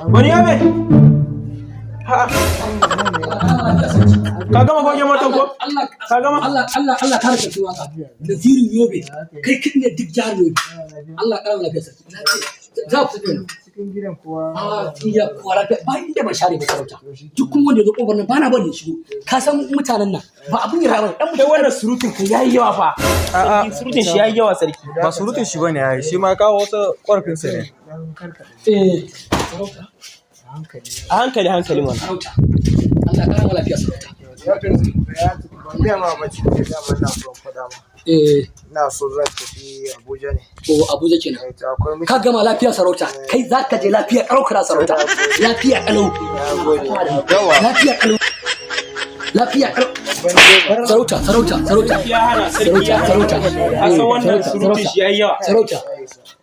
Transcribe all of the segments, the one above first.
Wani yabe? Ha. Ka gama goge motar ko? Allah. Ka gama? Allah, Allah, Allah kare sarki waka. Nazirin Yobe, kai kin ne duk jihar Yobe. Allah kara lafiya, sarki. Za ku tafi. Cikin gidan kuwa? A cikin gida kowa lafiya, ba inda ban share ba, sarauta. Duk kuma wanda ya zo kofar nan bana bari ya shigo. Ka san mutanen nan ba abun ya rawa dan Kai, wannan surutun ka yayi yawa fa. A'a. Sarki, surutun shi yayi yawa, sarki. Ba surutun shi bane yayi, shi ma kawo wasu ƙorafin sa ne. Dan karkaɗe. Eh, sarauta. A hankali. A hankali hankali mana. Sarauta, Allah kara ma lafiya, sarauta. Ya ban gaya ma ba ce dama ina so in faɗa ma. Eh. Ina so zan tafi Abuja ne. To, Abuja kenan. Eh, to akwai Ka gama lafiya, sarauta. Kai za ka je lafiya kalau kana sarauta. Lafiya kalau. Lafiya kalau. Lafiya kalau. Sarauta, sarauta, sarauta. Ya hana, sarki ya hana. Sarauta. Ka san wannan surutun shi yayi yawa. Sarauta.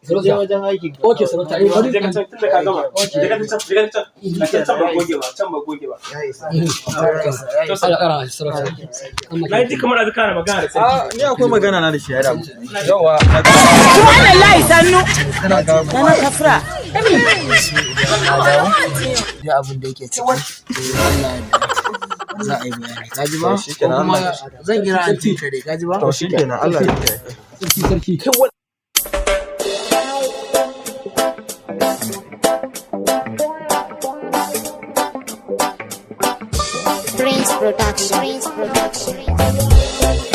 Je Sarauta. wajen aikin ka. Okay, sarauta. Eh, bari. Je ka can tunda ka gama. Je ka can, je ka can. Ka can ba goge ba, can ba goge ba. Ya isa, ya isa, ya isa. Allah kara sarauta. Na ji kamar azuka na magana da sarki. A ni akwai magana na da shi ya damu. Yawa. Subhanallahi, sannu. Kana ga Nana kafra. Duk abin da yake ciki, eh, Allah ya yarda za a yi bayani, ka ji ba? To shikenan, Ko kuma Allah. zan kira antin ka dai, ka ji ba? To shikenan, Allah ya kiyaye. Sarki, sarki. Kai. Prince Production. Prince Production.